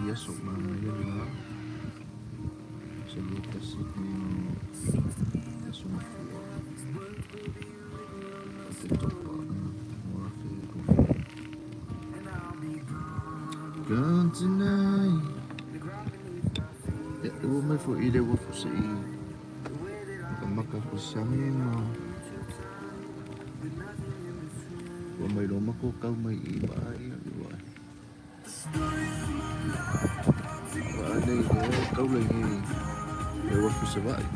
lenei aso manaia lena. Se tasi lenei o aso mafua o Oketopa 2024. Gone tonight. Ia, ua mai foi i le uafu se i makamaka kusami ma ua mai loa matou tau mai i vaa ia i vaa. Vaa nei lea e taula i nei le uafu i Savaii.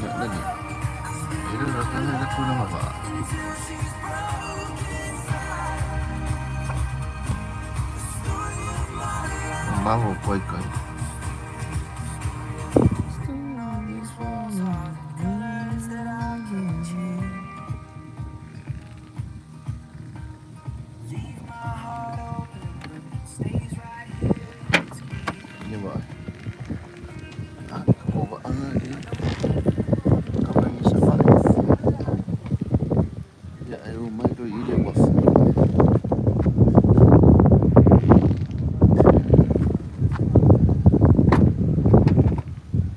Ia, nani. E le ratanga i le tulaga vaa. Maho koe kai. Như vậy. À, ko vaanga i kaulagi i Savaii. Ia, e o mai loa i le uafu.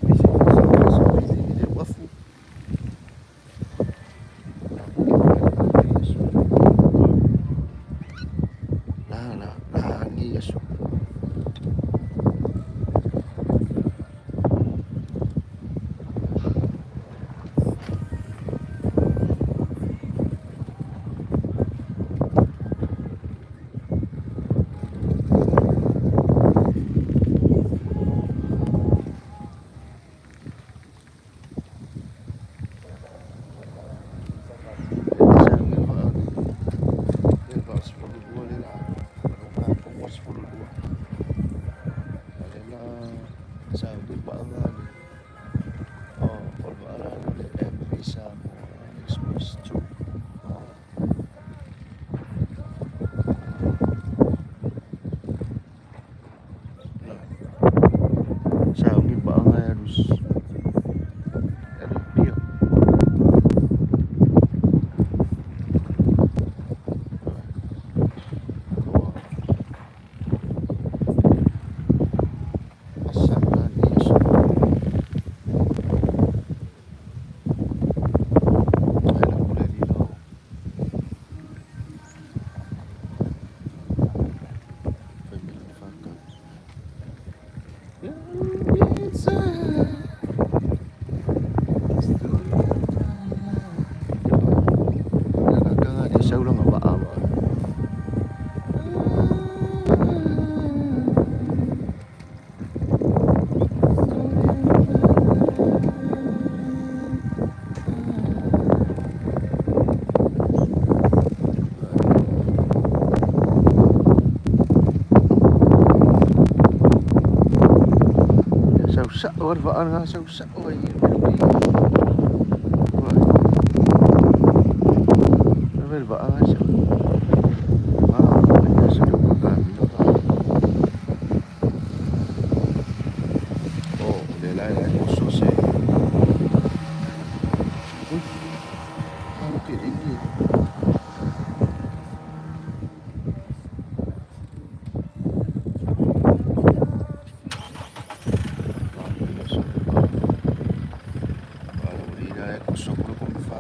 Pisi pisi pisi i le uafu. La la la ni aso. E le la. 12. Ale la sa u vaanga ni. Oh, o le vaanga le MV Samoa Express 2. Oh. Sa u vaanga e rus. E le pia. Asa la ni aso. Ai la kule li lau. Family whakau. Sau sao le vaa lena sau sao ai i le melodi. Ave le vaa ga sau. Ah, ia sa le ka mino ka. Oh, le la le oso se. Ui. Ah, ke ini. Ah, ia sa. Ah, uli la le oso ko ko fa.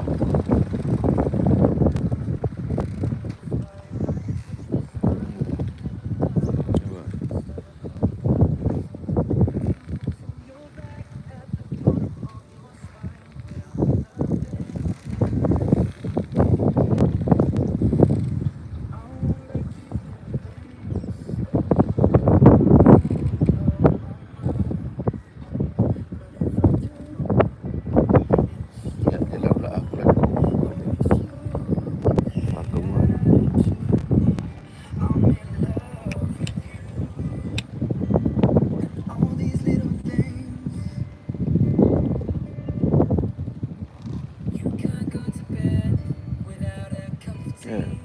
Ia, e lau la aku la ko. Whakaunga. All these little things. You can't go to bed without a cup of tea.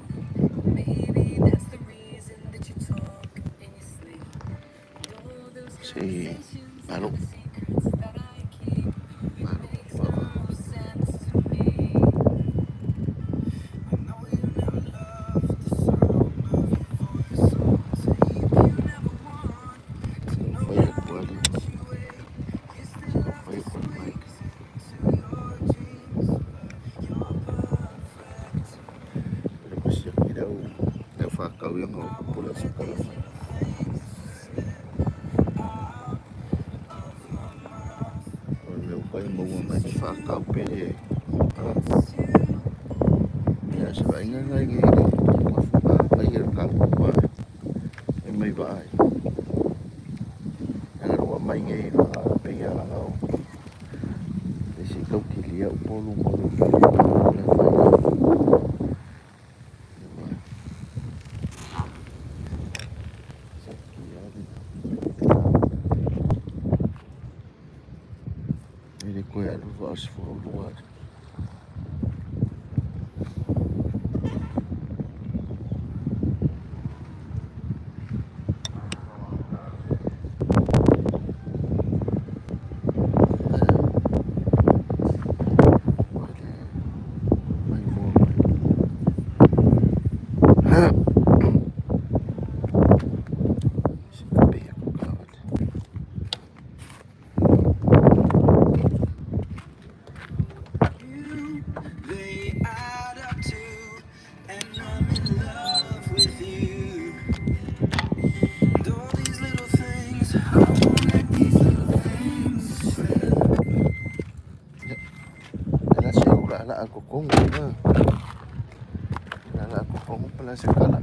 Maybe that's the reason that you talk in your sleep. And all those Se conversations malo. are the secrets that O le mea ua maua mai e whakau pere. Ia se vaaiga lena i le ai le kapu e mai vaai. Ana ua mai nei la pe ia la o. E si kau kilia o polu mo le le fai. Ele koe alu wa They add up to, and I'm in love with you. And all these little things, I won't let these little things slip. Ala siya ula ala ako kong na. Ala ako kong pala sa kala.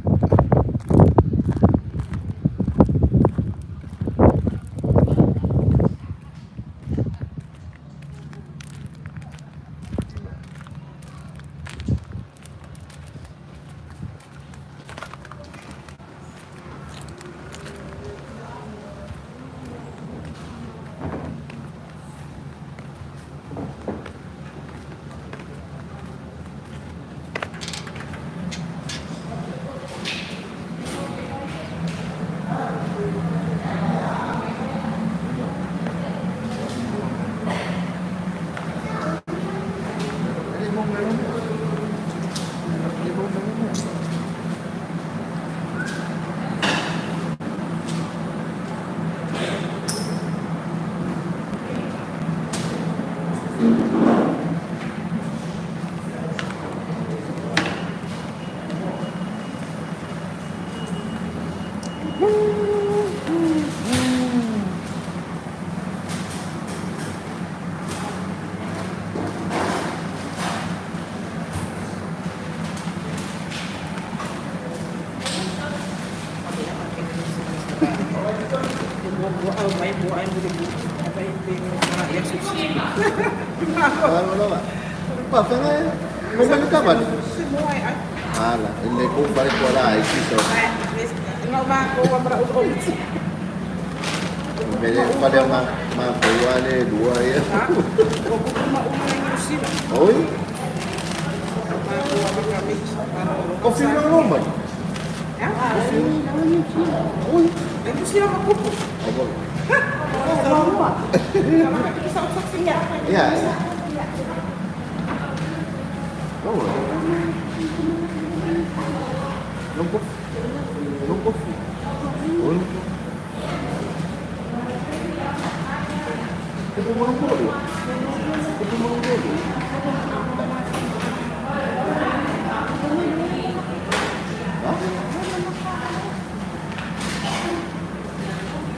Ele mo meron mo. Ele mo meron mo. Ano na ba? Pa fanga mo mo ka ba? Ala, ele ko pare ko ala ai ki so. Mele pale ma ma ko ale dua ya. Oi. Ko fi no mai. Oi. Abo. Ya. No. Non ko. Non ko. Oi. Ko mo ko. Ko mo ko. Ha?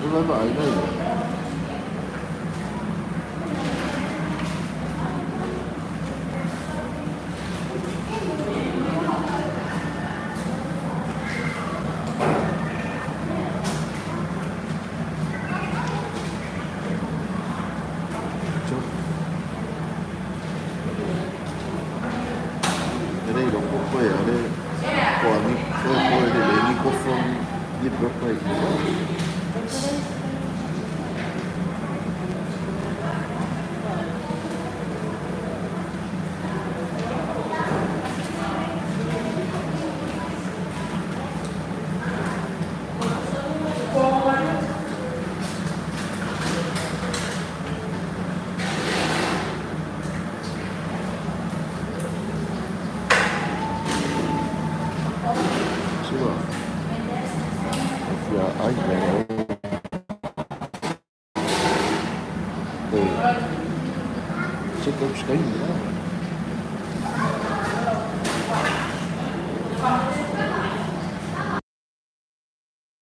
Wala ba ay na. Ele lo ko ko ya le ko ani ko ko le le ni ko from ni bro ko yi. Sure. Ya ai le. Eh. Check up sky.